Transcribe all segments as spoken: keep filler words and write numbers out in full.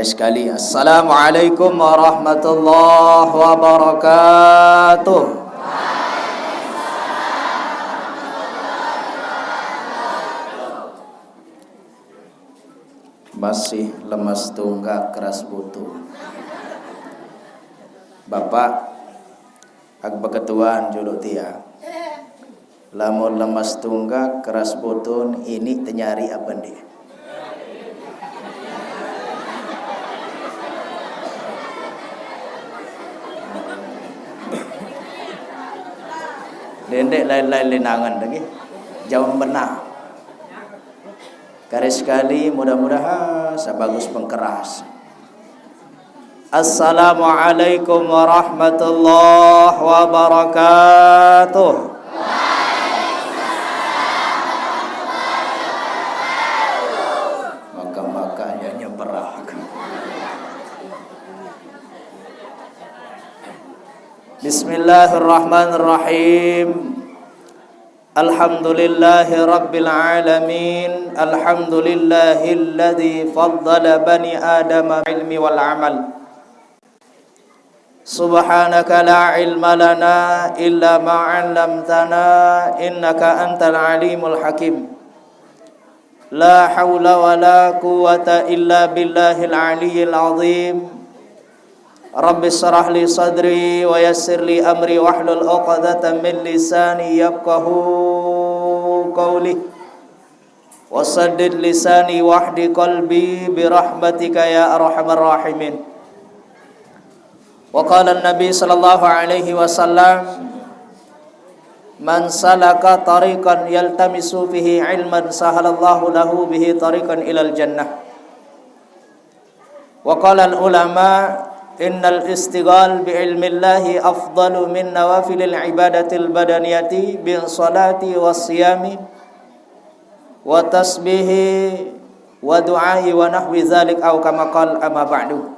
Sekali, Assalamualaikum warahmatullahi wabarakatuh. Masih lemas tunggak, keras butuh. Bapak, ag beketuan julu tia. Lamun lemas tunggak, keras butun, ini tenyari apa ndi? Dendek lain-lain linangan lagi. Jawab benar. Kari sekali, mudah-mudahan sebagus pengkeras. Assalamualaikum warahmatullahi wabarakatuh. Maka-makanya nyeberak. Bismillahirrahmanirrahim. Alhamdulillahi rabbil alamin. Alhamdulillahilladzi faddala bani Adam ilmi wal amal. Subhanaka la ilma lana illa ma 'allamtana innaka antal alimul hakim. La haula wa la quwwata illa billahil aliyyil azim. Rabbi shrah li sadri wa yassir li amri wahlul 'uqdatam min lisani yafqahu qawli. Wasaddid lisani wahdi qalbi birahmatika ya arhamar rahimin. Wa qala Nabi sallallahu alaihi wasallam, "Man salaka tariqan yaltamisu fihi ilman sahalallahu lahu bihi tariqan ilal jannah." Wa qala al ulama, "Innal istighal bi ilmillahi afdalu min nawafilil ibadatil badaniyati bin salati was siyami wa tasbihi wa du'ai wa nahwi dzalik," au kama qal, amma ba'du.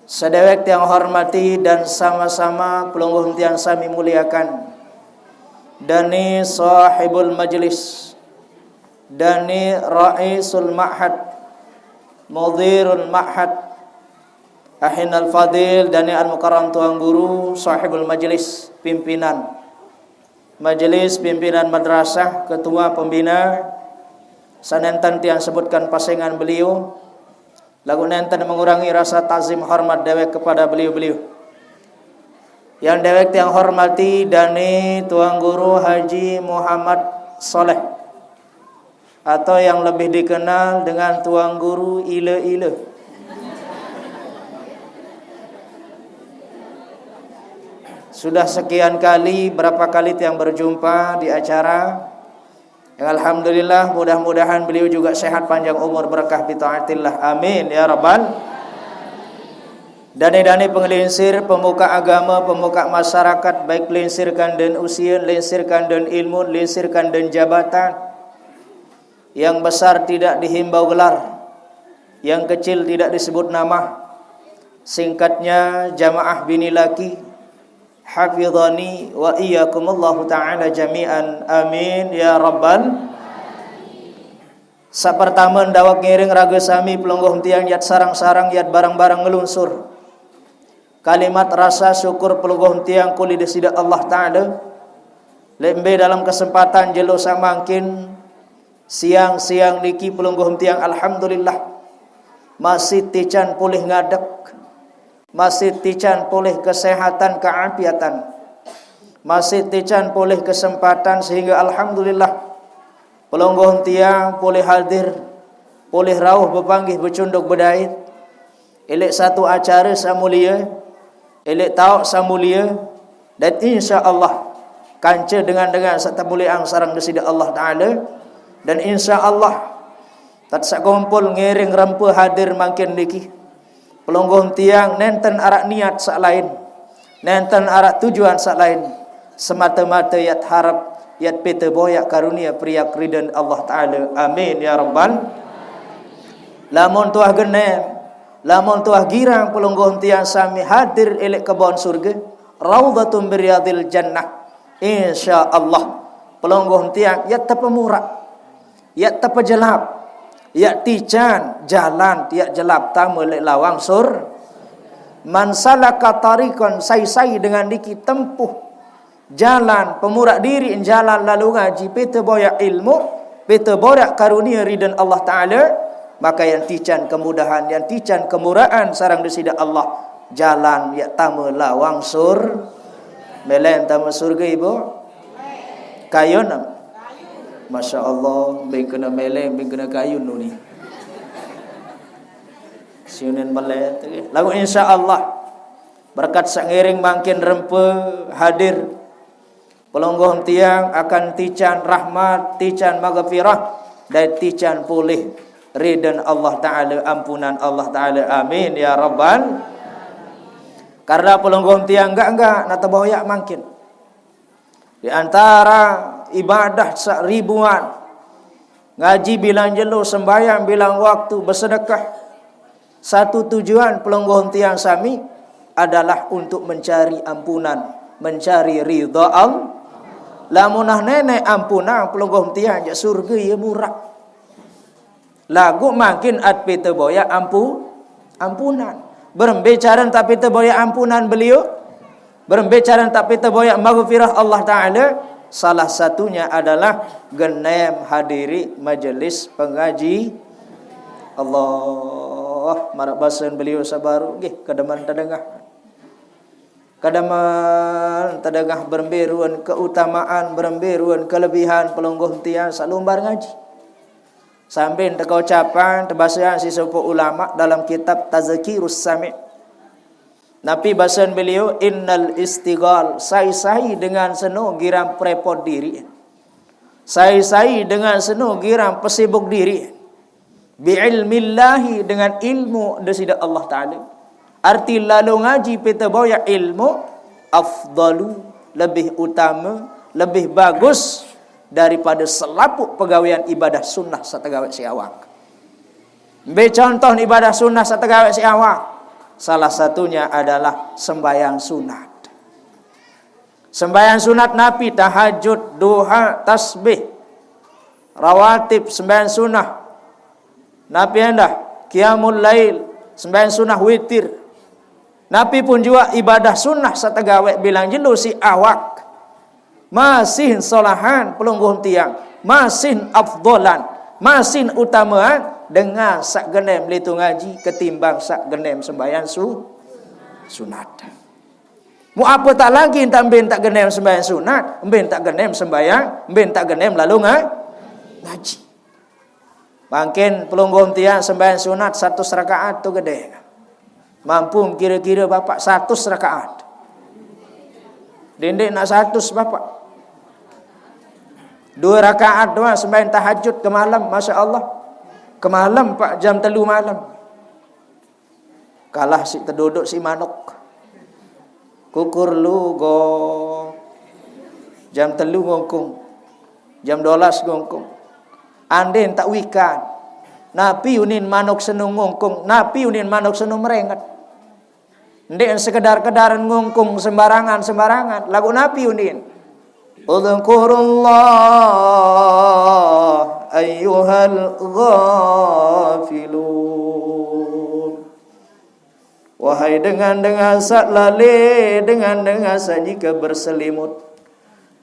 Sadewek tiang hormati dan sama-sama pelungguh tiang sami muliakan. Dani sahibul majlis, dani raisul ma'had, mudirul ma'had, ahinal fadil, dani al mukarram tuan guru, sahibul majlis, pimpinan. Majelis pimpinan madrasah, ketua pembina, sanenten tiang sebutkan pasengan beliau, lagu nenten mengurangi rasa tazim hormat dewek kepada beliau-beliau. Yang dewek tiang hormati dani Tuan Guru Haji Muhammad Soleh, atau yang lebih dikenal dengan Tuan Guru Ile-Ile. Sudah sekian kali, berapa kali tiang berjumpa di acara. Yang alhamdulillah, mudah-mudahan beliau juga sehat, panjang umur, berkah bitaatillah. Amin ya rabbal. Dani-dani pengelinsir, pemuka agama, pemuka masyarakat, baik linsirkan dan usia, linsirkan dan ilmu, linsirkan dan jabatan. Yang besar tidak dihimbau gelar, yang kecil tidak disebut nama. Singkatnya, jamaah bini laki, hafidhani wa iyyakumullahu ta'ala jami'an. Amin ya rabbal. Sapertama, ndaweg ngiring raga sami pelungguh tiang yat sareng-sareng yat bareng-bareng ngelunsur kalimat rasa syukur pelungguh tiang kuli Desida Allah Ta'ala. Lembe dalam kesempatan jelo samangkin, siang-siang niki pelungguh tiang alhamdulillah masih tican pulih ngadeg, masih tican pulih kesehatan keafiatan, masih tican pulih kesempatan, sehingga alhamdulillah pelungguh tiang pulih hadir, pulih rauh bepanggih becunduk bedait, elek satu acara samulia, elek tauk samulia, dan insya Allah kanca dengan-dengan satamuliang sareng Desida Allah Ta'ala, dan insya Allah tat sakumpul ngiring rempa hadir mangkin niki. Pelungguh tiang nenten arak niat sak lain, nenten arak tujuan sak lain, semata-mata yat harap, yat pita boyak karunia periak ridha Allah Ta'ala. Amin ya rabbal. Lamun tuah genen, lamun tuah girang pelungguh tiang sami hadir elek kebon surga, raudhatun biriyadil jannah. Insya Allah pelungguh tiang yat tepemurak, yat tepejelap, Yak tican jalan, yak jelap tama lek lawang sur. Man salaka tariqan, sai-sai dengan niki tempuh jalan, pemurak diri jalan lalu ngaji, pita boyak ilmu, pita boyak karunia ridha Allah Taala, maka yang tican kemudahan, yang tican kemurahan sarang desida Allah. Jalan yak tama lawang sur. Meleng tama surga ibu. Kayun am? Masya Allah, bing kena meleng, bing kena kayun tu ni. Siunin meleng tu. Lagu insya Allah. Berkat sak ngiring makin rempe hadir. Pelungguh tiang akan tican rahmat, tican maghfirah, dan tican pulih ridha Allah Taala, ampunan Allah Taala. Amin ya rabbal. Karena pelungguh tiang enggak-enggak nak teboyak makin. Di antara ibadah sak ribuan, ngaji bilang jelo, sembahyang bilang waktu, bersedekah. Satu tujuan pelungguh tiang sami adalah untuk mencari ampunan, mencari ridha Allah. Lamunah nenek ampunan pelungguh tiang jak surga ya murah. Lagu makin at pita boyak ampu, ampunan. Berembe cara tak pita boyak ampunan beliau? Berembe cara tak pita boyak maghfirah Allah Taala? Salah satunya adalah genem hadiri majelis pengaji. Allah, marak basen beliau sabaru, gih, kedeman tedengah. Kedeman tedengah berembe ruan keutamaan, berembe ruan kelebihan pelungguh tiang salumbar ngaji. Sambil teka ucapan, tebasaan si sepuh ulama dalam kitab Tazkirus Sami'. Napi basen beliau, innal istighal, sai-sai dengan seno girang perepot diri. Sai-sai dengan seno girang pesibuk diri. Bi ilmillahi, dengan ilmu desida Allah Taala. Arti lalu ngaji pita boyak ilmu, afdalu, lebih utama, lebih bagus daripada selapuk pegawean ibadah sunnah sategawek si awak. Ambil contoh ibadah sunnah sategawek si awak. Salah satunya adalah sembahyang sunat. Sembahyang sunat napi? Tahajud, duha, tasbih, rawatib, sembahyang sunnah. Napi endah? Qiyamul lail, sembahyang sunnah witir. Napi pun juga ibadah sunnah sategawek bilang jelo si awak. Masih solahan pelungguh tiang, masih afdolan, masih utamaan dengan sak genem litu ngaji ketimbang sak genem sembahyang su, sunat. Mu apa tak lagi, entah mbin tak genem sembahyang sunat, mbin tak genem sembahyang, mbin tak genem lalu nga, ngaji. Mangkin pelungguh tiang sembahyang sunat satu rakaat tu gede. Mampu kira-kira bapak satu rakaat. Dinding nak satu bapak. Dua rakaat doang sembahyang tahajud ke malam, masya Allah. Ke malam pak jam telu malam. Kalah si teduduk si manuk. Kukur lu go. Jam telu ngongkong. Jam dolas ngongkong. Andin tak wikan. Napi unin manuk senu ngongkong, napi unin manuk senu merenget. Ndik sekedar-kedaran ngongkong sembarangan-sembarangan. Lagu napi unin? Udhkurullah ayyuhal ghafilun. Wahai dengan-dengan sak lale, dengan-dengan sak nyika berselimut,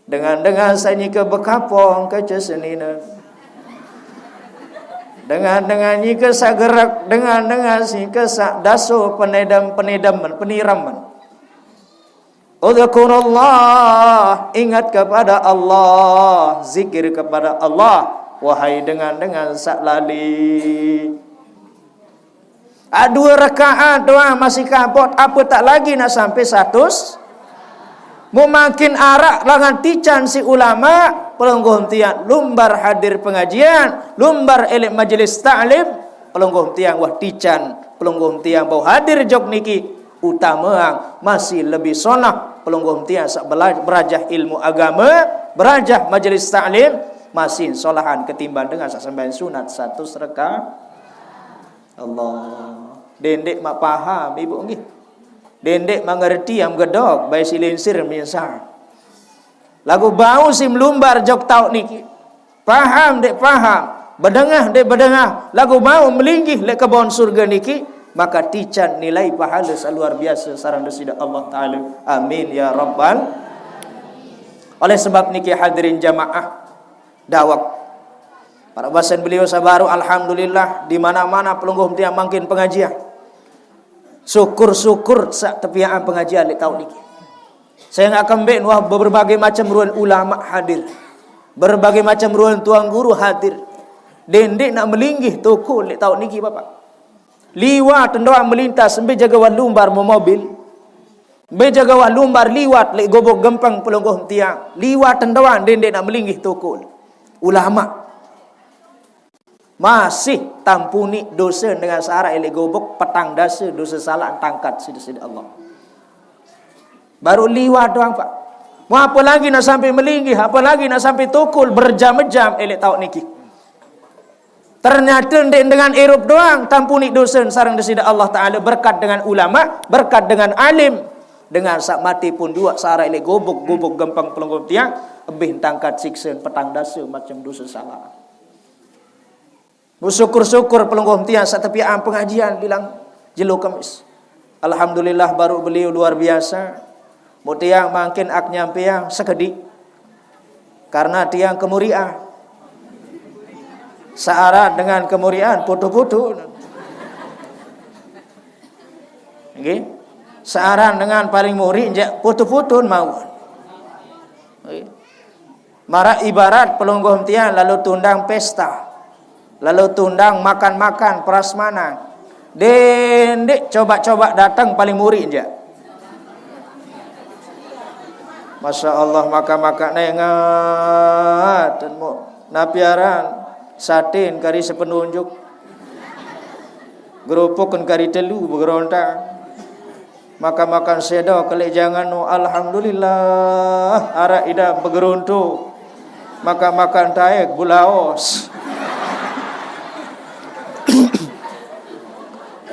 dengan-dengan sak nyika bekapong kaca senina, dengan-dengan nyika sak gerak, dengan-dengan nyika sak daso penedam-penedaman, peniraman. Udhkurullah, ingat kepada Allah, zikir kepada Allah, wahai dengan-dengan sak lali. Ah, dua rakaat doang masih kabut, apa tak lagi nak sampai satus? Mu makin arak langan tican si ulama, pelungguh tiang lumbar hadir pengajian, lumbar elek majelis taklim, pelungguh tiang wah tican, pelungguh tiang bau hadir jok niki, utama masih lebih sonah pelungguh tiang sak bela-, berajah ilmu agama, berajah majelis taklim, masih solahan ketimbang dengan sak sembahyang sunat satu rakaat. Allah. Dendek mak paham ibu nggih. Dendek mengerti yang gedok bai silinsir misal. Lagu bau sim lumbar jok tauk niki. Paham dek paham. Bedengah dek bedengah, lagu mau melinggih lek kebon surga niki, maka tican nilai pahala saluar biasa sareng Desida Allah Taala. Amin ya rabbal. Oleh sebab niki hadirin jamaah dawek. Para basen beliau sabaru, alhamdulillah, di mana-mana pelungguh tiang mangkin pengajian. Syukur-syukur sak tepiaan pengajian lek taun niki. Saya ngak kembek wah berbagai macam ruan ulama hadir. Berbagai macam ruan tuan guru hadir. Dendek nak melinggih toko lek taun niki, Bapak. Liwat tendoan melintas, mbe jaga wah lumbar mau mobil. Mbe jaga wah lumbar liwat lek gobok gempeng pelungguh tiang. Liwat tendoan dendek nak melinggih toko. Ulama. Masih tampuni dosa dengan syarat lek gobok petang dasa dosa salah tangkat sida-sida Allah. Baru liwat doang, Pak. Mau apa lagi nak sampai melinggih, apa lagi nak sampai tokol berjam-jam elek taun niki. Ternyata ndik dengan irup doang tampuni dosa sareng Desida Allah Taala berkat dengan ulama, berkat dengan alim. Dengan sak mati pun dua syarat lek gobok-gobok gempeng pelungguh tiang, lebih tangkat siksa petang dasa macam dosa salah. Bersyukur-syukur pelungguh tiang sak tepiaan pengajian bilang jelo Kemis. Alhamdulillah baru beliau luar biasa. Mu tiang mangkin ak nyampiang sekedi. Karena tiang kemurian. Searan dengan kemurian putu-putu. Nggih. Searan dengan paling muri jak putu-putu mau. Nggih. Mara ibarat pelungguh tiang lalu tundang pesta. Lalu tundang makan-makan prasmanan. Dendek coba-coba datang paling muri jak. Masya Allah, makan-makan nengat. Napiaran satin kari sepenunjuk. Gerupuk kari telu begerontak. Makan-makan sedo kelek jangan no, alhamdulillah, arak ida begeruntuk. Makan-makan taek bulaos.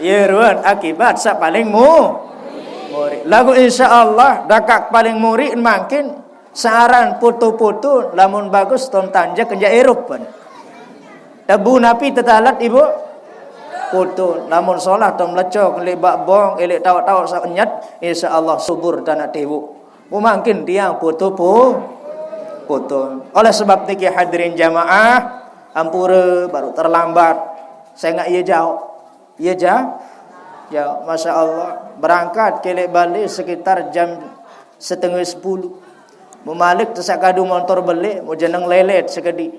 Ye ruan akibat sak paling mu. Muri. Lagu insya Allah dakak paling muri mangkin searan putu-putu lamun bagus ton tanja kenja erup pen. Tebu napi tetalat ibu? Putu. Lamun solah tom lecok lek bak bong elek tauk-tauk sak nyet, insya Allah subur tanah tiwuk. Mu mangkin tiang putu pu putu. Oleh sebab niki hadirin jamaah, ampura baru terlambat. Saya ngak iya jauh. Iya ja? Ya, Masya Allah. Berangkat kelek balik sekitar jam setengah sepuluh. Memalik tesak kadu motor belik, mau jeneng lelet sekedi.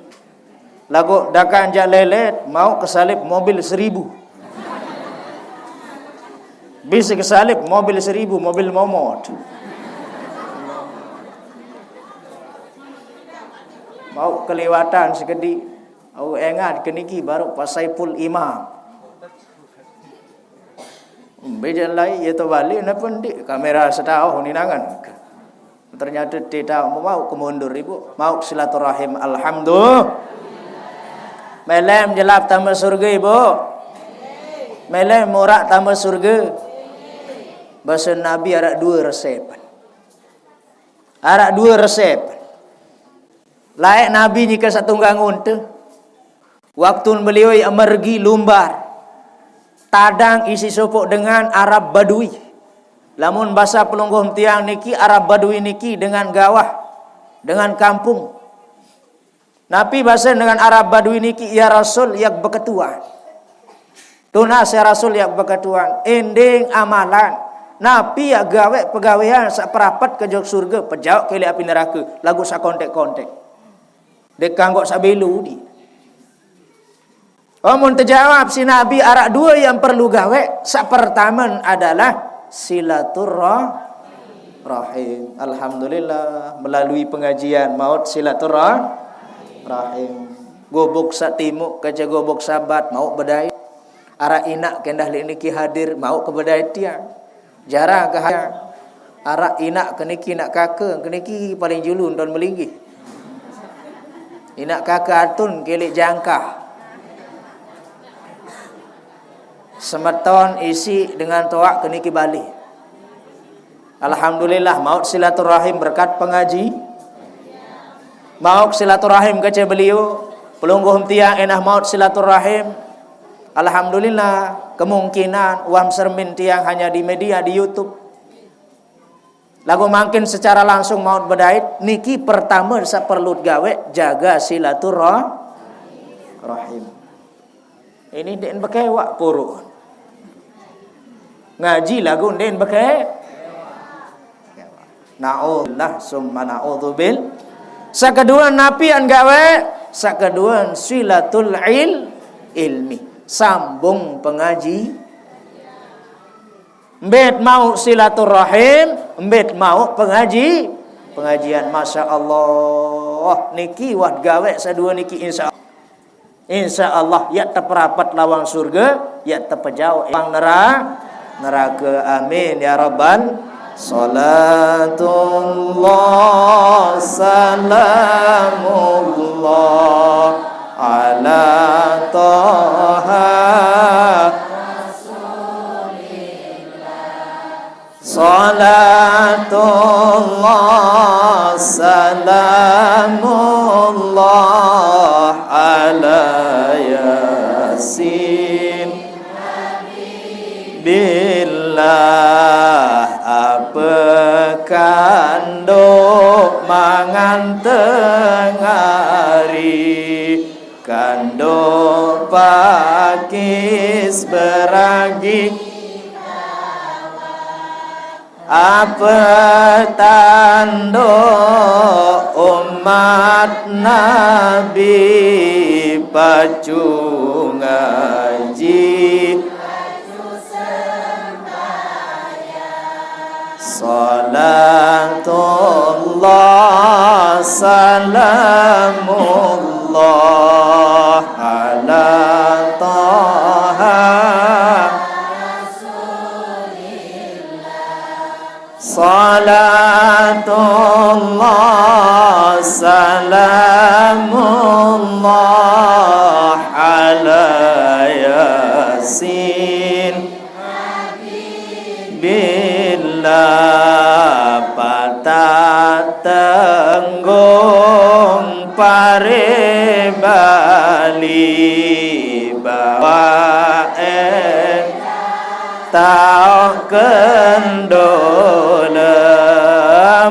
Lagu dakan jak lelet, mau kesalip mobil seribu. Bisa kesalip mobil seribu, mobil momot. Mau kelewatan sekedi. Au engat keniki baru pasai pul imam. Bejan lai ya to balik napa ndi kamera setauh ni nangan. Ternyata tidak mau ke mundur ibu, mau silaturahim alhamdulillah. Melem jelap tambah surga ibu. Melem murak tambah surga. Bahasa Nabi arak dua resep. Arak dua resep. Laek Nabi nyika satunggang unta. Waktu beliau mergi lumbar, tadang isi sopok dengan Arab Badui. Lamun basa pelungguh tiang niki Arab Badui niki dengan gawah, dengan kampung. Napi basa dengan Arab Badui niki, ya Rasul, yak beketuan. Tunas ya Rasul yak beketuan, ending amalan. Napi yak gawe pegawean sak perapat ke jok surga, pejawab kele api neraka, lagu sak kontek-kontek. Dek kanggok sak belu di. Oh, mun terjawab si Nabi arak dua yang perlu gawe, sak pertama adalah silaturrahim. Alhamdulillah, melalui pengajian maut silaturrahim. Gubuk sak timuk kaca gubuk sabat mau bedai. Arak inak kendah lek niki hadir mau ke bedai tiang. Jarang ke hadir. Arak inak keniki nak kaka, keniki paling julun don melinggih. Inak kaka atun kelek jangka. Semeton isi dengan toak keniki balik. Alhamdulillah, maut silaturahim berkat pengaji. Maut silaturahim kaca beliau. Pelungguh tiang endah maut silaturahim. Alhamdulillah, kemungkinan wam sermin tiang hanya di media, di YouTube. Lagu mangkin secara langsung maut bedait, niki pertama saperlu gawe, jaga silaturahim. Ini den bekewak puru. Ngaji lagu den beke. Naudzubillah summa naudzubil. Sakedua napian gawe, sakedua silatul il, ilmi. Sambung pengaji. Mbet mau silaturahim, mbet mau pengaji, pengajian. Masya Allah, niki wah gawe sadua niki, insya Allah. Insya Allah, ya teperapat lawang surga, ya tepejauh lawang nera-, neraka. Amin ya rabbal. Salatullah salamullah ala taha. Salatullah salamullah ala yasin. Billah apa kanduk mangan tengari. Kanduk pakis beragi. Apa tanduk umat Nabi pacu ngaji. Salatullah salamullah ala taha. Salatullah salamullah ala yasin. Bila patah tenggung pare Bali bawa eh tau kendola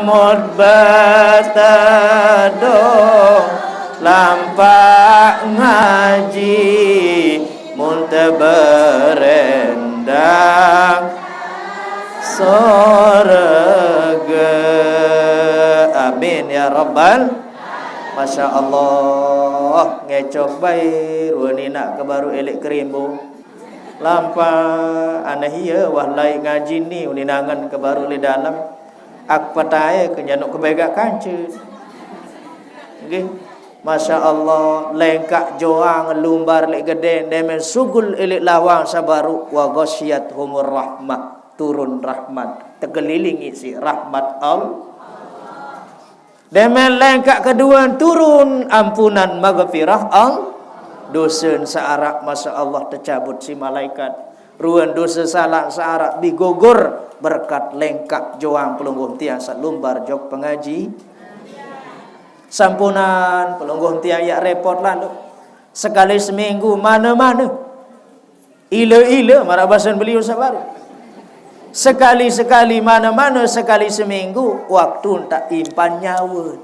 mut betedo lampak ngaji. Mun teberendang sorga. Amin ya rabbal. Masya Allah, ngecok bae rua ninak ke baru elek kerimbo. Lampa aneh iya wah lai ngaji ni uninangan ke baru le dalam. Ak patai ke nyanuk ke begak kanca. Nggih. Masya Allah, lengkak joang lumbar lek gede, demen sugul ilik lawang sabaru wa ghasyiyat humur rahmah, turun rahmat, tekelilingi si rahmat Allah. Demen lengkak kedua turun ampunan magfirah Allah. Dosa saarak, masya Allah, tecabut si malaikat. Ruan dosa salah saarak bigugur berkat lengkak joang pelungguh tiang salumbar jok pengaji. Sampunan pelungguh tiang yak repot lalu. Sekali seminggu mana-mana. Ila-ila, marak bahasan beliau sabaru. Sekali-sekali mana-mana, sekali seminggu, waktu tak impan nyawa.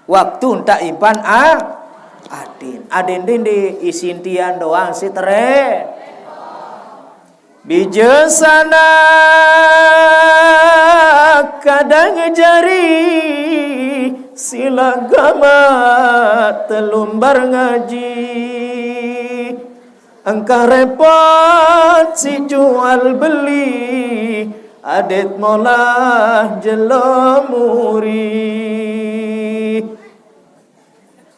Waktu tak impan a-, adin. Adin dindi isin tian doang si tere. Bijaksana kadang jari sila gamat telumbar ngaji. Engkah repot si jual beli adat molah jelo muri.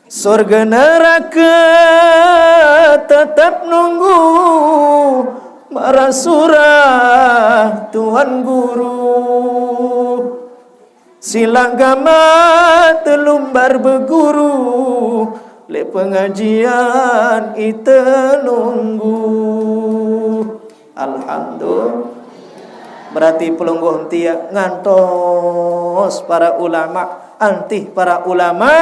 Surga neraka tetap nunggu marah surah Tuan Guru. Silang gamat lumbar beguru, lek pengajian ite nunggu. Alhamdulillah. Berarti pelungguh tiang ngantos para ulama, antih para ulama,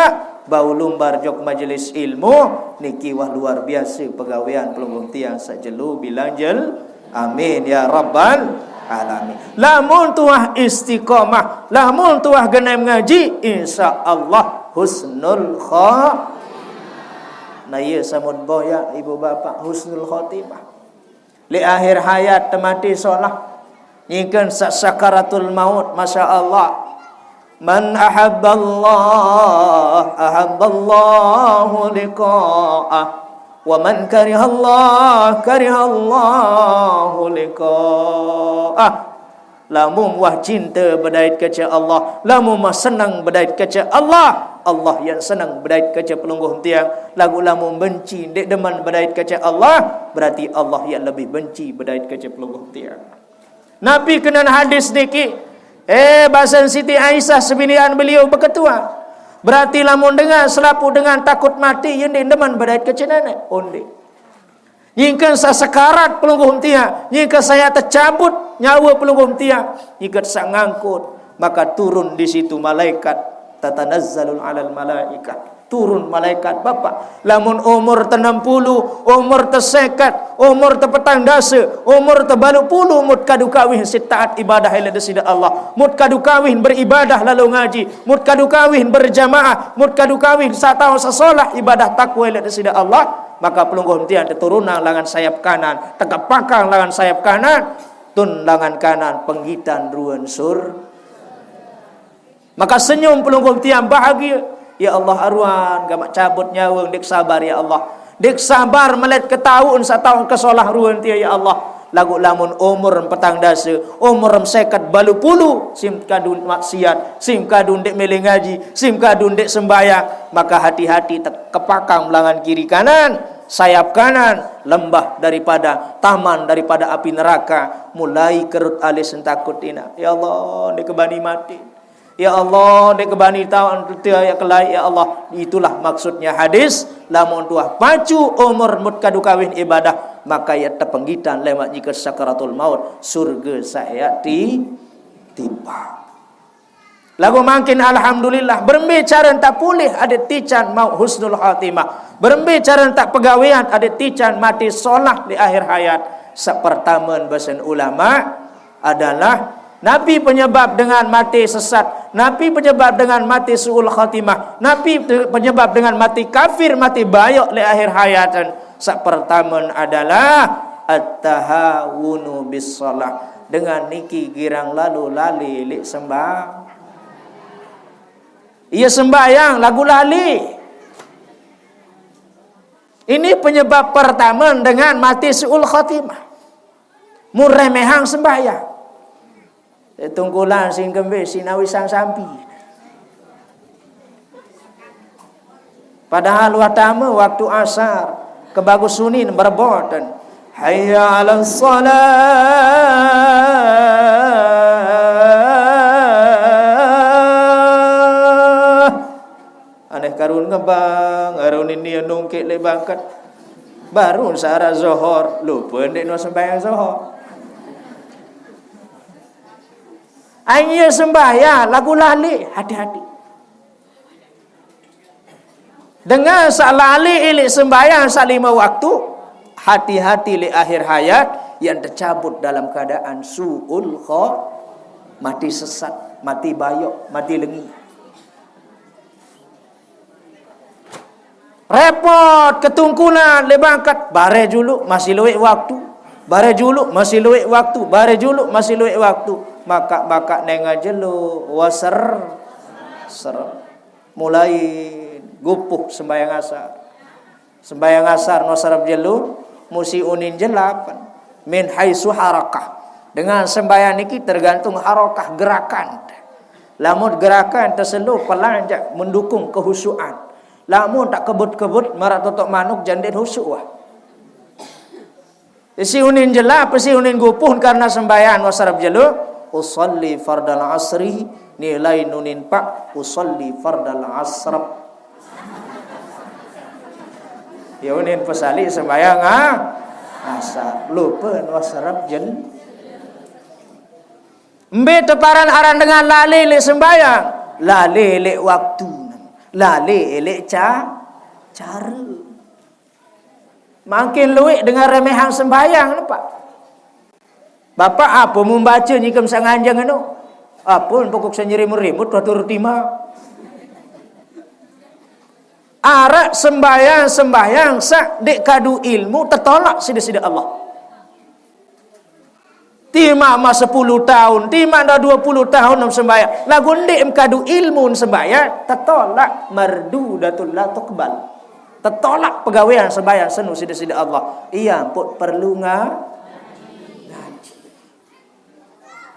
Bau lumbar jok majelis ilmu, niki wah luar biasa pegawean pelungguh tiang sajelo bilang jel. Amin ya rabbal alamin. Lamun tuah istiqomah, lamun tuah genem ngaji, insya Allah husnul kho. Nah, iya samud boya ibu bapak, husnul khotimah. Li akhir hayat temati solah. Nyingken sa-, sakaratul maut, masya Allah. Man ahabballah, ahabballahu liqa'ah. Wa man karihallah, karihallahu liqa'ah. Lamun wah cinta bedait kece Allah, lamun wah senang bedait kece Allah, Allah yang senang bedait kece pelungguh tiang. Lagu lamun benci, ndik demen bedait kece Allah, berarti Allah yang lebih benci bedait kece pelungguh tiang. Nabi kenen hadis niki, eh, basen Siti Aisyah sebilian beliau beketua. Berarti lamun dengan selapu dengan takut mati, yang ndik demen bedait kece nenek. Onde. Nyingken sa sekarat pelungguh tiang, nyingken saya tecabut nyawa pelungguh tiang, nyingken sa ngangkut, maka turun di situ malaikat, tatanazzalul alal malaikah. Turun malaikat, Bapak. Lamun umur tenam puluh, umur teseket, umur tepetang dasa, umur tebalu puluh, mut kadu kawin sitaat ibadah ila desida Allah. Mut kadu kawin beribadah lalu ngaji. Mut kadu kawin berjamaah. Mut kadu kawin satau sasolah ibadah takwa ila desida Allah. Maka pelungguh tiang teturunang langan sayap kanan, tekepakang langan sayap kanan, tun langan kanan penggitan ruan sur. Maka senyum pelungguh tiang bahagia. Ya Allah, aruan gamak cabut nyawa, ndik sabar ya Allah. Ndik sabar melet ketaun satau kesolah ruan tiang ya Allah. Lagu lamun umur petang dasa, umur seket balu puluh, sim kadun maksiat, sim kadun ndik mele ngaji, sim kadun ndik sembayang, maka hati-hati tek-, kepakang langan kiri kanan, sayap kanan, lembah daripada, taman daripada api neraka, mulai kerut alis entakut ina. Ya Allah, ndik kebani mati. Ya Allah, ndik kebani taun tia ya kelai, ya Allah. Itulah maksudnya hadis, lamun tuah pacu umur mut kadu kawin ibadah, maka ya tepenggitan lemak jika sakaratul maut, surga saya ti-, tiba. Lagu mangkin alhamdulillah, berembe cara tak pulih ada tican mau husnul khatimah. Berembe cara tak pegawean ada tican mati solah di akhir hayat. Sepertama basen ulama, adalah napi penyebab dengan mati sesat, napi penyebab dengan mati suul khatimah, napi te-, penyebab dengan mati kafir, mati bayok le akhir hayatan. Sak pertama adalah at-tahawunu bis shalah. Dengan niki girang lalu lali lik sembah. Iya sembahyang lagu lali. Ini penyebab pertama dengan mati suul khatimah. Muremehang sembahyang. Tungkulan sing kembe sinawi sang sampi. Padahal watama waktu asar kebagus sunin berboten. Hayya 'alas shalah. Aneh karun ngebang, karun ini nungkik le bangket. Baru sara zohor, lupa ndek no sembahyang zohor. Aing sembahyang lagu lali, hati-hati. Dengan sak lali ilik sembahyang sak lima waktu, hati-hati le akhir hayat yang tercabut dalam keadaan suul kho, mati sesat, mati bayok, mati lengi. Repot, ketungkulan, le bangkat, bare juluk, masih luwek waktu. Bare juluk, masih luwek waktu. Bare juluk, masih luwek waktu. Maka-maka nenga jelo, waser, ser. Mulai gupuh sembahyang asar. Sembahyang asar no sarap jelo, musi unin jelapan. Min haitsu harakah. Dengan sembahyang niki tergantung harakah gerakan. Lamun gerakan terselu pelanjak mendukung kehusuan. Lamun tak kebut-kebut, marak totok manuk jandit husuk wah. Isi unin jela, isi unin gupuh karena sembahyang wasarap jelo. Usalli fardal asri, nilai nunin pak, usalli fardal asrap. Ya unin pesali sembahyang ah, asar. Lupa wasarap jel. Mbe teparan aran dengan lali le sembahyang, lali le waktu. Lali elek ca-, cara. Makin luik dengan remehan sembahyang, nampak? Bapak apa membaca nyikum sanganjang anu? Apa pokok sanyeri merimu tuh turuti ma. Arak sembahyang, sembahyang sak dek kadu ilmu, tertolak sida-sida Allah. Tima ma sepuluh tahun, tima dah dua puluh tahun nam sembahyang. Lagu ndik em kadu ilmu sembahyang, tertolak, mardudatul la tuqbal. Tertolak pegawaian sembahyang senu sida-sida Allah. Ia pun perlu nga-, ngaji.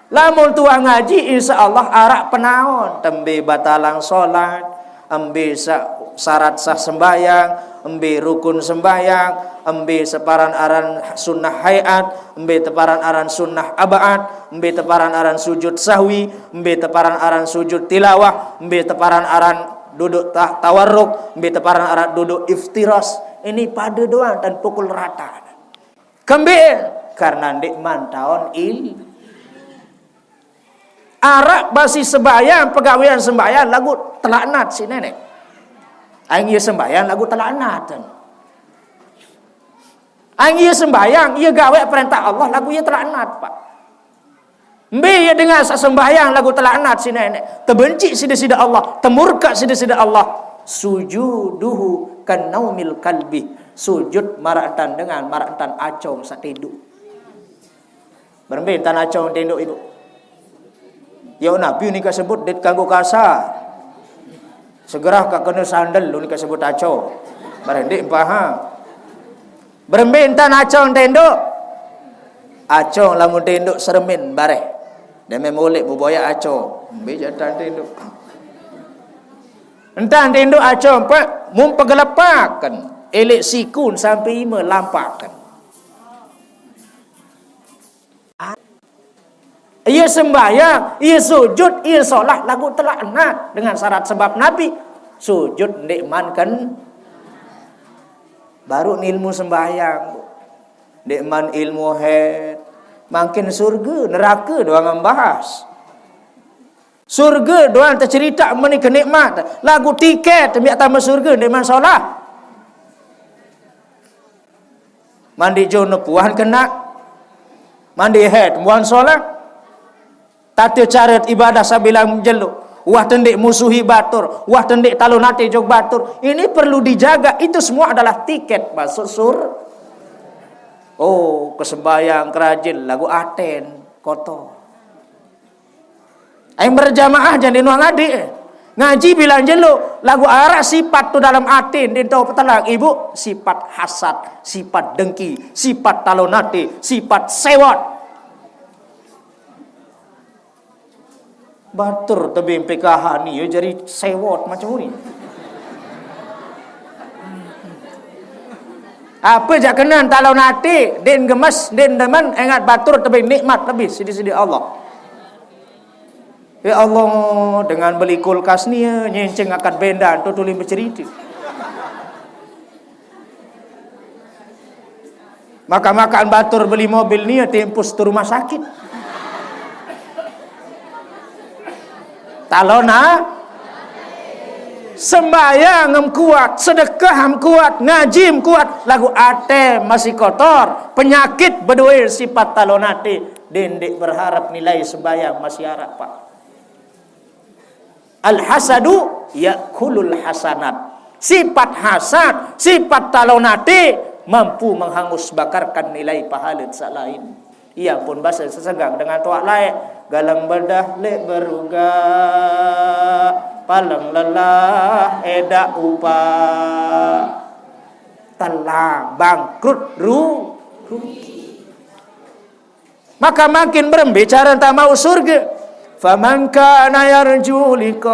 Lamun tuan ngaji, insya Allah arak penaon. Tembe batalang solat, embe sa-, syarat sah sembahyang, embe rukun sembahyang, embe separan aran sunnah hayat, embe teparan aran sunnah ab'ad, embe teparan aran sujud sahwi, embe teparan aran sujud tilawah, embe teparan aran duduk ta-, tawarruk, embe teparan aran duduk iftiras. Ini pada doang dan pukul rata. Kembe karena ndik mantaon il. Arak basi sembahyang, pegawaian sembahyang lagu telaknat si nenek. Aing ia sembahyang lagu telaknat. Aing ia sembahyang, ia gawe perintah Allah lagu ia telaknat, Pak. Mbe ia dengar sa sembahyang lagu telaknat si nenek. Tebenci sida-sida Allah, temurka sida-sida Allah. Sujuduhu kanaumil kalbi. Sujud marak entan dengan, marak entan acong satinduk. Berembe entan acong tinduk ibu. Ya Nabi ni kasebut det kanggo kasar. Segera ka kena sandal lu ni kasebut acong. Berembe empaha. Berembe entan acong tinduk. Acong lamun tinduk seremin bareh. Deme molek buboya acong. Mbe jatan tinduk. Entan tinduk acong pak mun pegelepaken. Elek sikun sampai ime lampaken. Ia sembahyang, ia sujud, ia solat lagu telaknat dengan syarat sebab Nabi. Sujud ndik manken baru ilmu sembahyang. Ndik man ilmu head. Makin surga, neraka doang membahas. Surga doang tercerita meni kenikmat. Lagu tiket biar tambah surga ndik man solat. Mandi jo nepuan kena. Mandi head muan solat. Tata cara ibadah sabilang jelo. Wah tendik musuhi batur. Wah tendik talon ati jog batur. Ini perlu dijaga. Itu semua adalah tiket masuk sur. Oh, kesembayang kerajin lagu aten kotor. Aing berjamaah jadi nuang adik. Ngaji bilang jelo, lagu arak sifat tu dalam ati, di tau petelang. Ibu, sifat hasad, sifat dengki, sifat talon ati, sifat sewot. Batur tebing P K H ni, ya, jadi sewot macam ni. Apa jak kenan talon ati, din gemes, din demen, ingat batur tebing nikmat lebih sidi-sidi Allah. Ya Allah, dengan beli kulkas ni, ya, nyenceng akan bendan, tu tuling bercerita. Maka-makaan batur beli mobil ni, ya, tempus tu rumah sakit. Talona, sembahyang em kuat, sedekah em kuat, ngaji em kuat, lagu ate masih kotor, penyakit bedue sifat talon ati, dendik berharap nilai sembahyang masih harap, Pak. Al-hasadu yakulul hasanat. Sifat hasad, sifat talon ati mampu menghangus bakarkan nilai pahala selain. Ia pun bahasa sesegang dengan tuak lain. Galang bedah lek berugak, palang lelah edak upa. Telah bangkrut ru-, rugi. Maka makin berembe cara tak mau surga. Faman kana yarju liqa'a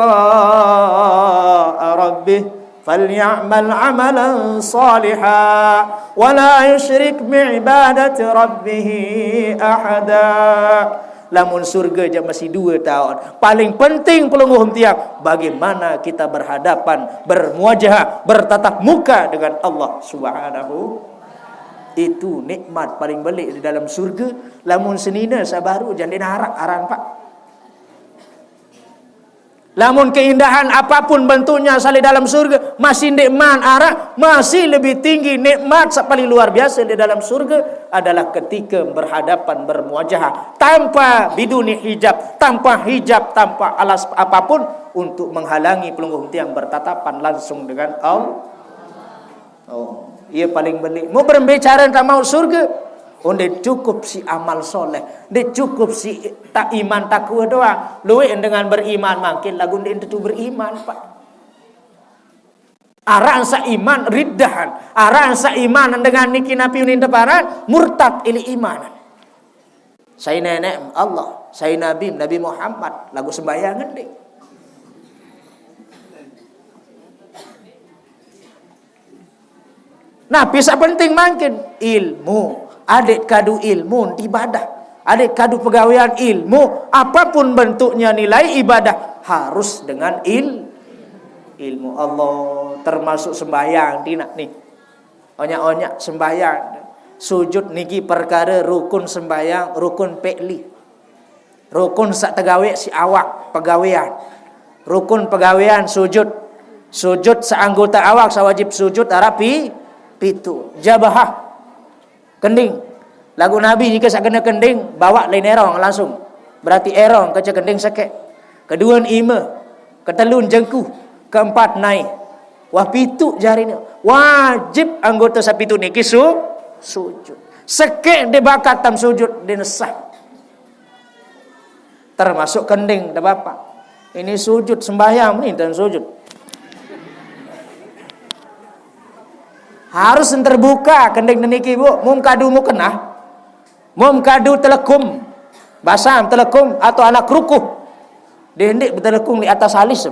rabbih falyamal amalan saliha wa la yusyrik bi'ibadati rabbih ahada. Lamun surga jam masih dua tahun. Paling penting pelungguh tiang, bagaimana kita berhadapan, bermuajahah, bertatap muka dengan Allah Subhanahu. Itu nikmat paling belik di dalam surga. Lamun senina sabaru jandin harak aran, Pak. Lamun keindahan apapun bentuknya saleq dalam surga, masih nikmat araq, masih lebih tinggi nikmat saq paling luar biasa di dalam surga adalah ketika berhadapan, bermuwajahah, tanpa, biduni hijab, tanpa hijab, tanpa alas apapun untuk menghalangi pelungguh tiang bertatapan langsung dengan Allah. Oh, iya paling beleq. Mau berembe care entan mauq surge? Oh, ndeq cukup siq amal soleh, ndeq cukup siq ta-, iman takwe doang. Lueq dengan beriman mangkin, laguq ndeq tetu beriman, Pak. Araq saq iman riddahan, araq saq iman dengan niki napi unin teparan, murtad eleq iman. Sai neneq Allah, sai nabi, Nabi Muhammad, laguq sembahyang ndeq. Napi saq penting mangkin? Ilmu. Adeq kadu ilmu ibadah. Adeq kadu pegawean ilmu, apapun bentuknya nilai ibadah harus dengan il-, ilmu Allah, termasuk sembahyang, Tina, nih. Onyak-onyak sembahyang. Sujud niki perkara rukun sembahyang, rukun fi'li. Rukun saq tegaweq siq awak, pegawean. Rukun pegawean sujud. Sujud saq anggota awak saq wajib sujud araq pi-, pituq. Jabahah, kending. Laguq Nabi nike saq kene kending, bawaq lain erong langsung. Berarti erong kance kending sekeq. Keduen ime, ketelun jengku, keempat nae. Wah, pituq jarine. Wajib anggota saq pituq niki su-, sujud. Sekeq ndeq bakat tam sujud, ndeq nesah. Termasuk kending, ndeq bapaq. Ini sujud sembahyang, meni dan sujud. Harus terbuka kending niki, Bu. Mum kadu mukenah. Mum kadu telekum. Basam telekum atau anak rukuh. Ndeq, ndeq betelekung di atas alis.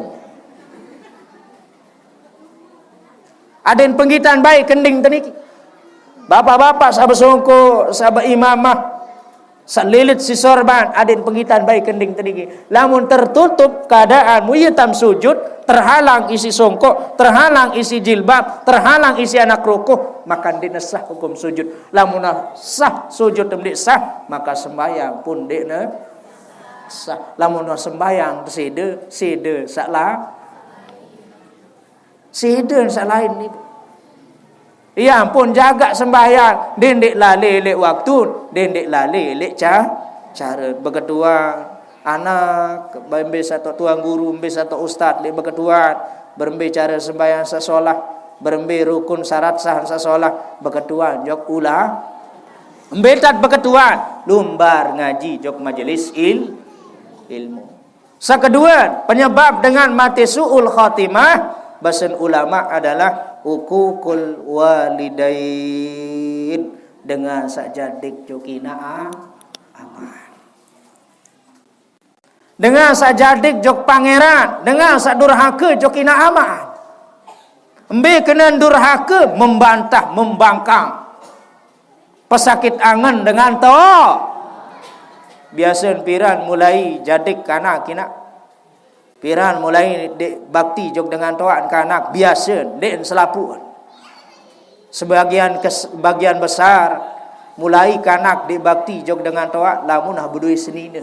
Adeqn penggitan bae kending teniki. Bapak-bapak saq besongko, saq beimamah, saq lilit siq sorban, adeqn penggitan bae kending teniki. Lamun tertutup keadaan, muiye tam sujud, terhalang isiq songkok, terhalang isiq jilbab, terhalang isiq anak rukuh, maka ndeq nesah hukum sujud. Lamun sah sujud ndeq sah, maka sembahyang pun ndeq ne-, sah. Lamun sembahyang side, side saq la-, side saq lain niku. Iya ampun, jagaq sembahyang, ndeq, ndeq lale leq waktu, ndeq, ndeq lale leq ca-, care. Beketuan anak, mbe saq toq tuan guru, mbe saq toq ustad, leq beketuan, berembe care sembahyang saq solah, berembe rukun syarat sah saq solah, beketuan jok ula-, mbe tat beketuan, lumbar ngaji jok majelis il-, ilmu. Sekedue, penyebab dengan mate su'ul khatimah, basen ulama adalah uququl walidain, dengan saq jadik jok inaq a-, amaq. Dengan saq jadik jok pangeran, dengan saq durhake jok inaq amaq. Mbe kenen durhake? Membantah, membangkang. Pesakit angen dengan to-, biasen piran mulai jadik kanak inaq. Piran mulai ndeq bakti jok dengan toaq kanak, biasen, ndeq selapuq. Sebagian kes-, bagian besar mulai kanak ndeq bakti jok dengan toaq lamun ah bedoe senine.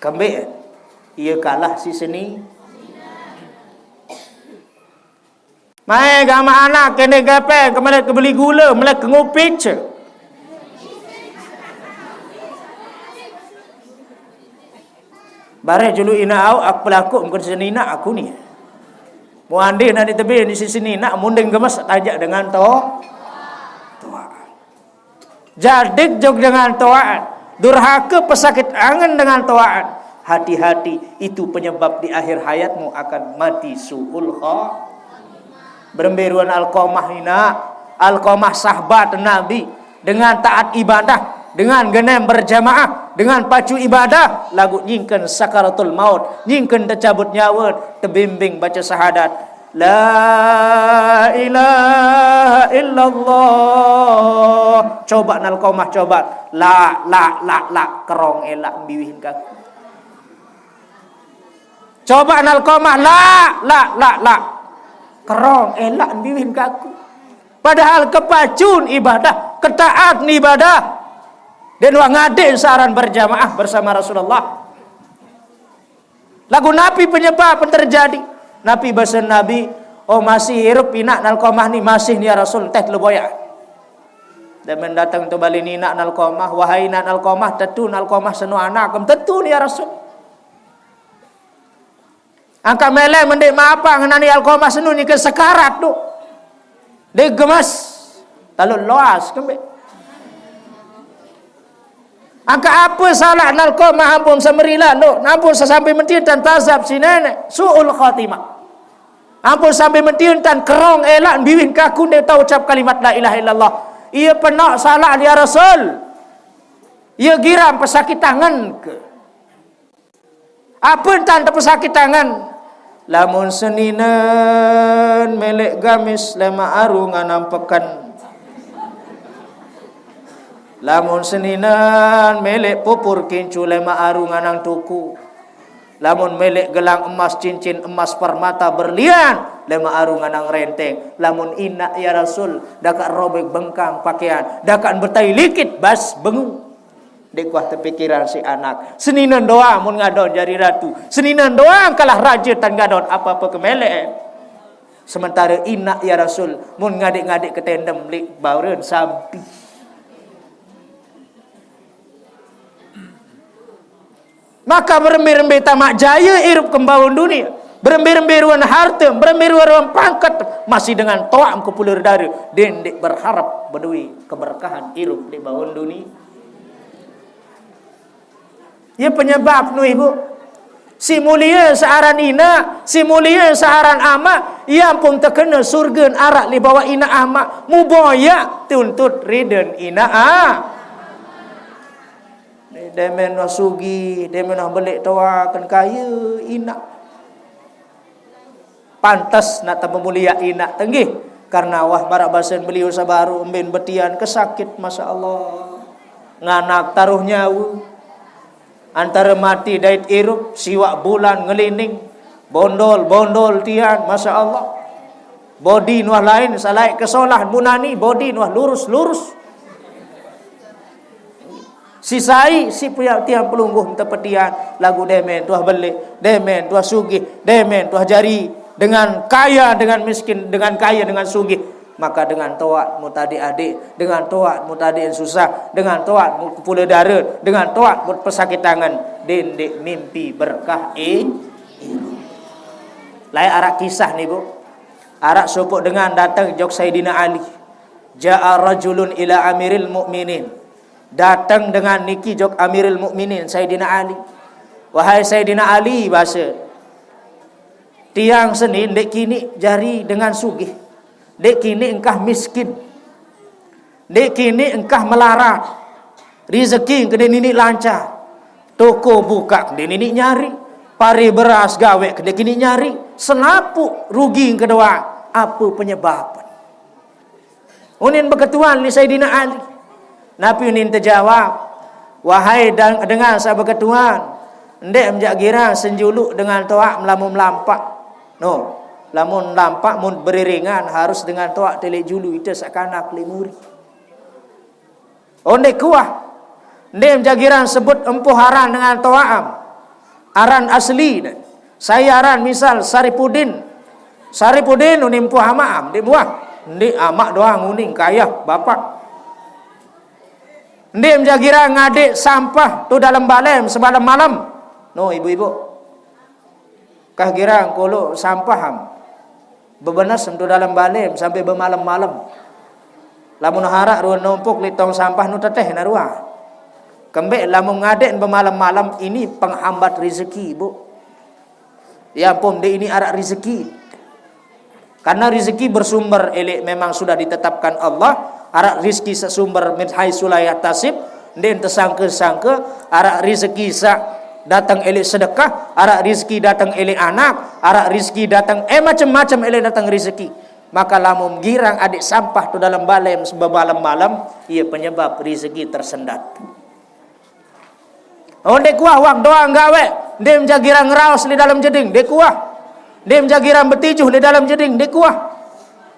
Kembeq? Ie kalah siq seni. Mae gamaq anak kendeng kepeng, ke melet ke beli gule, melet ke ngopic. Bareh julu inaq aoq, aku pelaku meken seninaq aku ni. Muandin adeq tebin di sisi ninaq munding gemes tajak dengan to-, toaq. Jadik jok dengan toaq, durhake pesakit angen dengan toaq. Hati-hati, itu penyebab di akhir hayatmu akan mati su'ul kha-, berembe ruan Alqamah inaq, Alqamah sahbat Nabi, dengan taat ibadah, dengan genem berjamaah, dengan pacu ibadah, laguq nyingken sakaratul maut, nyingken tecabut nyawe, tebimbing bace syahadat. La ilaha illallah. Coba Alqamah, coba. La, la, la, la. Kerong elaq mbiwih kaku. Coba Alqamah, la, la, la, la. Kerong elaq mbiwih kaku. Padahal kepacun ibadah, ketaatan ibadah. Dan wah ngadeqn saran berjamaah bersama Rasulullah. Lagu napi penyebab terjadi? Napi basa Nabi, "Oh, masih irup inak Alqamah ni, masih ni ya Rasul, teh teleboyak." Demen dateng tu balik ni inak Alqamah, "Wahai inak Alqamah, tetu Alqamah seno anak kem?" "Tetu ni ya Rasul." Angkat meleng mendik mapa ngenani Alqamah seno ni ke sekarat tu. Dia gemes. Lalu loas kembali. Angka apa salah Alqamah ampun semerila lo, ampun sesampai mentiun tan tazab si nenek, su'ul khatimah. Ampun sampai mentiun tan kerong elak biwin kaku dia tahu ucap kalimat la ilaha illallah. Ia penak salah dia Rasul. Ia giram pesakit tangan ke. Apa tan tepesakit tangan? Lamun seninen melek gamis lema aru nganang peken. Lamun seninen melek pupur kincu lema aru nganang tuku. Lamun melek gelang emas, cincin emas, permata, berlian, lema aru nganang renteng. Lamun inak ya Rasul, dakak robek bengkang pakaian, dakak betai likit bas bengu. Dek kuah tepikiran si anak. Seninan doang mun ngadon jari ratu. Seninan doang kalah raja tan ngadon apa-apa kemelek. Sementara inak ya Rasul, mun ngadik-ngadik ketendem lik bauren sampi. Maka berembe-rembe tamak jaya irup kembaun dunia. Berembe-rembe ruan harta, berembe ruan pangkat, masih dengan toak kepulur dara. Dendek berharap bedui keberkahan irup di baun dunia. Ya penyebab nu ibu. Si mulia searan ina, si mulia searan ama, ia pun terkena surga arak li bawa ina ama. Muboyak tuntut riden ina ah. Demen wah sugi, demen wah belik toa ken kaya ina. Pantas nak tememulia inak tenggih. Karena wah barak basen beliau sabaru embin betian kesakit, masya Allah. Nganak taruh nyawa. Antara mati dait irup, siwak bulan ngelining, bondol-bondol tian, masya Allah. Bodi nuah lain, salai kesolah bunani, bodi nuah lurus-lurus. Sisai si pia tiang pelungguh tepetian lagu demen tuah belik, demen tuah sugih, demen tuah jari, dengan kaya dengan miskin, dengan kaya dengan sugih. Maka dengan toat mu tadi adik, dengan toat mu tadi yang susah, dengan toat mu pula dara, dengan toat mu pesakit tangan, dendek mimpi berkah eh. Lai arak kisah ni bu. Arak sopok dengan datang jok Saidina Ali. Ja'a rajulun ila Amiril Mukminin. Datang dengan niki jok Amiril Mukminin Saidina Ali. Wahai Saidina Ali, basa, tiang seni dek kini jari dengan sugih. Dek kini engkah miskin. Dek kini engkah melarat. Rezeki kedai nini lancar. Toko buka kedai nini nyari. Pari beras gawe kedai kini nyari. Selapuk rugi kedua. Apa penyebab? Unin beketuan li Saidina Ali. Napi unin terjawab? Wahai dengan sa beketuan, ndek menjak girang senjuluk dengan toak melamun melampak. No, lamun lampak mun beriringan harus dengan toak telik julu ite sakanak limuri. Onde kuah. Ndem jagiran sebut empuh aran dengan toaam. Aran asli ne. Saya aran misal Saripudin. Saripudin unim puah amaam, di buah. Ndi amak doang uning kayah bapak. Ndim jagiran ngadik sampah tu dalam balem sebalem malam. No ibu-ibu. Kah girang kolo sampah am. Bebenes tu dalam balem sampai bemalem-malem. Lamun harak rua numpuk li tong sampah nu teteh narua. Kembek lamun ngadik bemalem-malem ini penghambat rezeki, Bu. Ya ampun, di ini arak rezeki. Karena rezeki bersumber elek memang sudah ditetapkan Allah, arak rezeki sesumber min haitsu la yahtasib, ndim tersangka-sangka, arak rezeki sa datang elek sedekah, arak rezeki datang elek anak, arak rezeki datang eh macam-macam elek datang rezeki. Maka lamun girang adik sampah tu dalam balem sebebalem malam, ia penyebab rezeki tersendat. Oh, dek kuah wak doang gawe, ndim jagiran ngeraos di dalam jeding, dek kuah. Ndim jagiran betijuh di dalam jeding, dek kuah.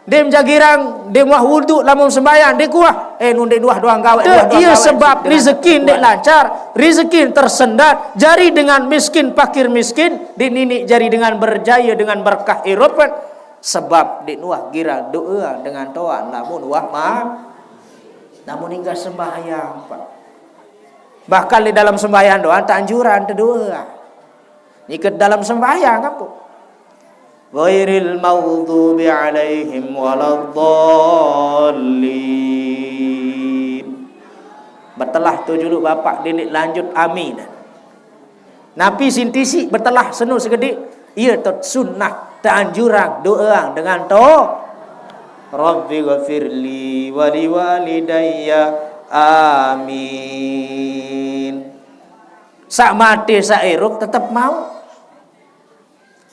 Dem jagirang, dem wah wudu lamun sembahyang, dikuah. Eh, nun dek duah doang gawe, duah doang gawe. Iya, sebab rezeki ndek lancar, rezeki tersendat, jari dengan miskin, fakir miskin, di nini jari dengan berjaya, dengan berkah irupan. Sebab di nuah girang doa dengan toa lamun wah ma, lamun hingga sembahyang, Pak. Bahkan di dalam sembahyang doang tak anjuran doa. Ikat dalam sembahyang apa? Ghairil maghdubi alaihim waladdallin. Betelah tu julu bapak didik lanjut amin. Napi sintisi betelah senu segedi. Iya tu sunnah teanjurang doa dengan to. Rabbi ghafirli wali walidayya. Amin. Sak mati sak irup tetap mau.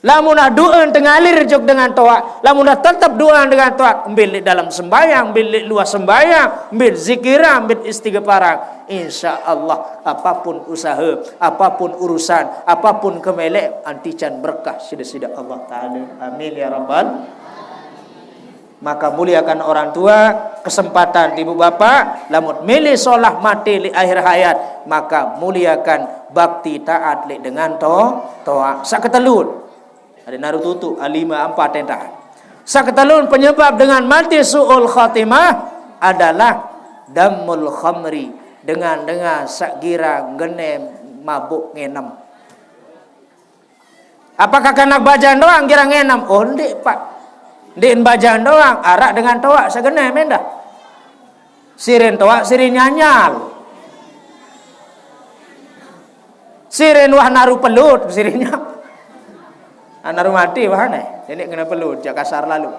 Lamun dah doa tengalir jok dengan toa, lamun dah tetap doa dengan toa, ambil di dalam sembahyang, ambil di luar sembahyang, ambil zikiran, ambil istighfaran. Insya Allah, apapun usaha, apapun urusan, apapun kemelek, antican berkah sida-sida Allah Ta'ala. Amin ya rabbal. Maka muliakan orang tua, kesempatan ibu bapak, lamun milih solah mati li akhir hayat, maka muliakan bakti taat li dengan to, toa. Saketelun. Ada naruh tutu, alima ampat entah. Saketelun penyebab dengan mati su'ul khatimah adalah damul khamri, dengan, dengan sak gira genem mabuk ngenem. Apakah kanak bajang doang gira ngenem? Oh, ndik, Pak. Ndik bajang doang, arak dengan toak segenai mendah. Sirin toak, sirin nyanyal. Sirin wah naru pelut, sirinnya. Ah, naru mati wah aneh. Ini kena pelut, jak kasar lalu.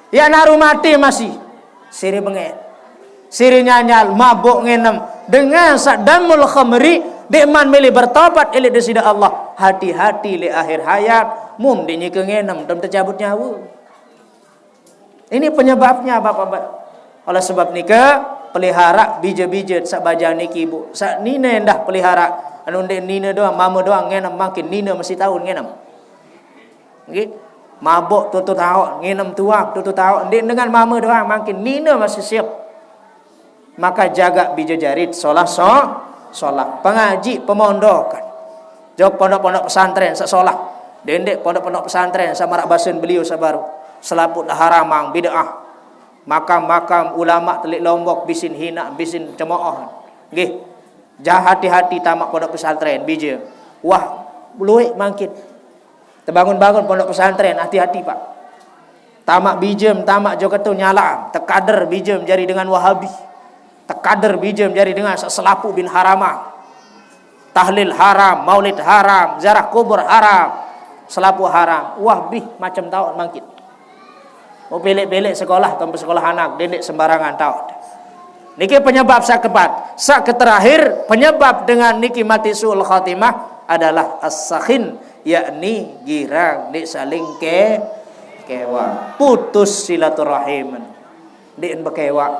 Ya naru mati masih. Siri bengek. Siri nyanyal, mabuk ngenem. Dengan sak damul khamri, dek man milih bertobat ilik desida Allah. Hati-hati li akhir hayat, mun dek nyike ngenem, dem tercabut nyawa. Ini penyebabnya, Bapak-bapak. Oleh sebab nika, pelihara bija-bija sak bajang niki, Bu. Sak nine endah pelihara. Anu ndik nine doang, mama doang ngenem, makin nine masih tahun ngenem. Nggih. Mabuk tutu tauk, nginem tuak tutu tauk. Ndik dengan mama doang, makin nina masih siap. Maka jaga bija jarit, solah so, solah. Pengaji, pemondokan. Jok pondok-pondok pesantren, sesolah. Dendek pondok-pondok pesantren, sama rak basen beliau sabaru. Selaput haramang, bid'ah. Makam-makam ulama telik Lombok, bisin hina, bisin cemooh. Nggih. Jah hati-hati tamak pondok pesantren, bija. Wah, luik mangkin. Tebangun-bangun pondok pesantren, hati-hati, Pak. Tamak bijem, tamak jogetu nyala, tekader bijem jari dengan Wahabi. Tekader bijem jari dengan se-, selapu bin harama. Tahlil haram, maulid haram, ziarah kubur haram, selapu haram. Wah, bih macam taun mangkin. Mau pelek-pelek sekolah, tempat sekolah anak, dendek sembarangan taun. Niki penyebab sak kepat. Sak keterakhir, penyebab dengan niki mati su'ul khatimah adalah as-sakhin, yakni girang ndik saling ke, kewa. Putus silaturahim. Ndik bekewa.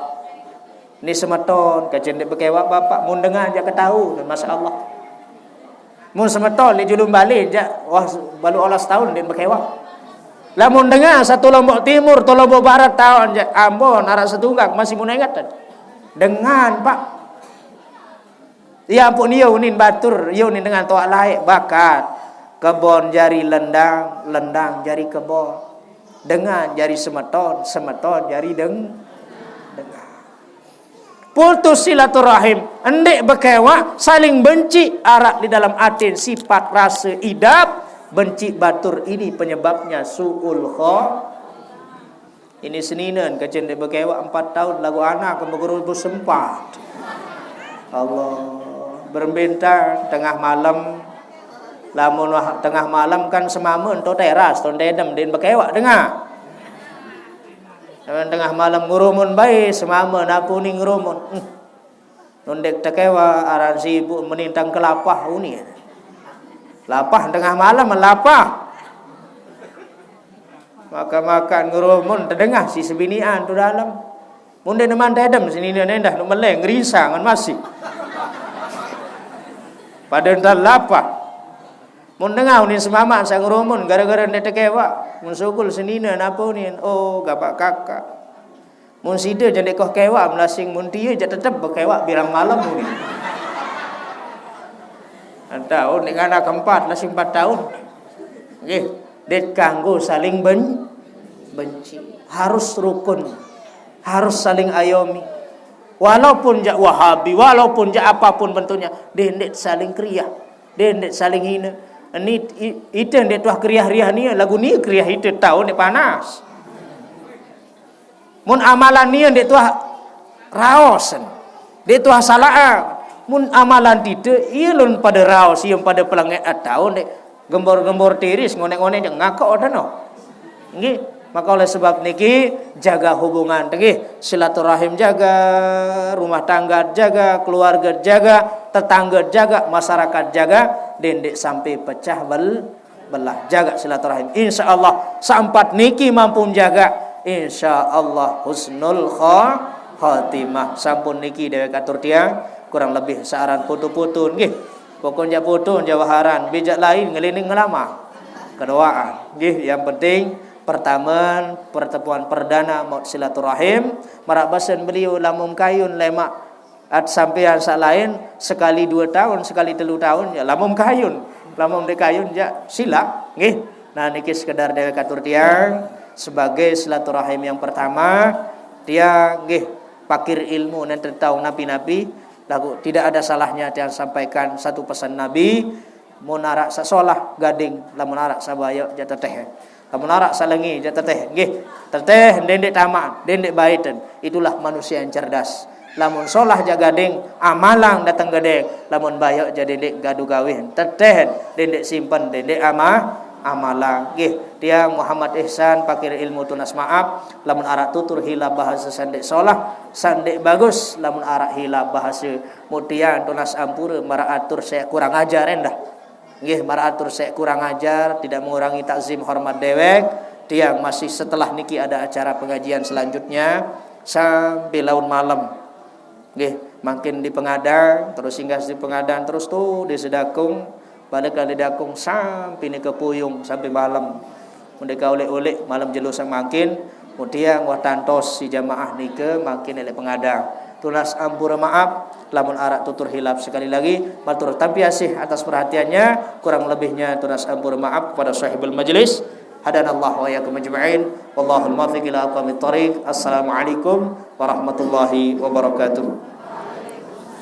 Ni semeton, kajen ndik bekewa bapak, mun dengar aja ketahu, masya Allah. Mun semeton, ni julung balik, jak, wah, balu olah setahun, ndik bekewa. Lamun dengar satu Lombok Timur, tu Lombok Barat, taun, jak, Ambon, arak setunggak, masih mun ingat, dengan, Pak. Ya ampun, iya unin batur, iya unin dengan toak laik, bakat. Kebon jari lendang, lendang jari kebon. Dengan jari semeton, semeton jari deng, dengan. Putus silaturahim, ndik bekewa, saling benci, arak di dalam atin sifat rasa idap, benci batur ini penyebabnya su'ul kho. Ini seninen, kajen ndik bekewa empat tahun, lagu anak ke beguru bersempat. Allah, berembintang, tengah malam, lamun wah tengah malam kan semamun, tu teras, tu dedem, din bekewa, dengar. Lamun tengah malam ngurumun bae, semamun, aku ni ngurumun. Hmm. Nundek tekewa, aran sibuk menintang kelapah uni. Lapah tengah malam, lapah. Makan-makan ngerumun, tedengah si sebinian tu dalam. Munde neman tedem, sini dia nendah, nu meleng, ngerisangan masih. Pada entar lapah. Mun dengah unin semamak sang rumun gara-gara ndeq tekewak. Mun sugul senine napunin, oh, gapak kakak. Mun side je ndeq koh kewak melasing, mun tie je tetep bekewak birang malem unin. Taun ndeq ngana keempat, lasing empat taun. Nggih, ndeq kanggo saling ben-, benci. Harus rukun. Harus saling ayomi. Walaupun jak Wahabi, walaupun jak apapun bentuknya, ndeq, ndeq saling kriah, ndeq, ndeq saling hina. Ni i-, ite ndeq tuah kriah-riah nie, laguq nie kriah ite taun ndeq panas. Mun amalan nie ndeq tuah raosen, ndeq tuah salaq. Mun amalan tite, ie lun pade raos, ie pade pelengek taun ndeq gembor-gembor tiris, ngoneq-ngoneq je ngakak odeno. Nggih, maka oleh sebab niki, jaga hubungan, nggih, silaturahim jaga, rumah tangga jaga, keluarga jaga, tetangga jaga, masyarakat jaga, ndeq, ndeq sampai pecah bel-, belah. Jaga silaturahim. Insya Allah, sampat niki mampu menjaga, insya Allah husnul kha-, khatimah. Sampun niki dewek atur tiang, kurang lebih searan putu-putu, nggih. Pokoknya putu jawaharan, bijak lain ngelining ngelama. Kedoaan, nggih, yang penting pertama pertemuan perdana maut silaturahim, maraq basen beliau lamun kayun lemaq at sampean saq lain sekali due taun, sekali telu taun, ya lamun kayun. Lamun ndeq kayun, ya silaq, nggih. Nah, niki sekedar dewek atur tiang sebagai silaturahim yang pertama, tiang nggih pakir ilmu nenten tau napi-napi, laguq tidak ada salahnya tiang sampaikan satu pesan Nabi, mun araq saq solah gading, lamun araq saq bayoq jaq teteh. Lamun araq saq lengi jaq teteh, nggih. Teteh, ndeq-ndeq tamaq, ndeq-ndeq baiten. Itulah manusia yang cerdas. Lamun solah jaq gading, amalang dateng gedeng. Lamun bayoq jaq ndeq gadu gawin. Teteh, ndeq-ndeq simpen, ndeq-ndeq ama-, amalang. Nggih, tiang Muhammad Ihsan, pakir ilmu tunas maaf. Lamun araq tutur hilaf bahase saq ndeq solah, saq ndeq bagus, lamun araq hilaf bahase, mutian tunas ampure, maraq atur saq kurang ajar endah. Nggih, maraq atur saq kurang ajar, tidak mengurangi takzim hormat dewek. Tiang masih setelah niki ada acara pengajian selanjutnya sampai laun malem. Nggih, mangkin di Pengadang, terus singgah di Pengadang, terus tu di Sedakung, balik dari Dakung sampai ni ke Puyung sampai malem. Mun deka uleq-uleq malem jelo saq mangkin, mun tiang wah tantos si jamaah nike mangkin leq Pengadang. Tunas ampure maaf, lamun araq tutur hilaf sekali lagi, matur tampi asih atas perhatiannya, kurang lebihnya tunas ampure maaf kepada sahibul majlis. Hadanallahu wa iyyakum ajma'in. Wallahul muwaffiq ila aqwamit thariq. Assalamualaikum warahmatullahi wabarakatuh.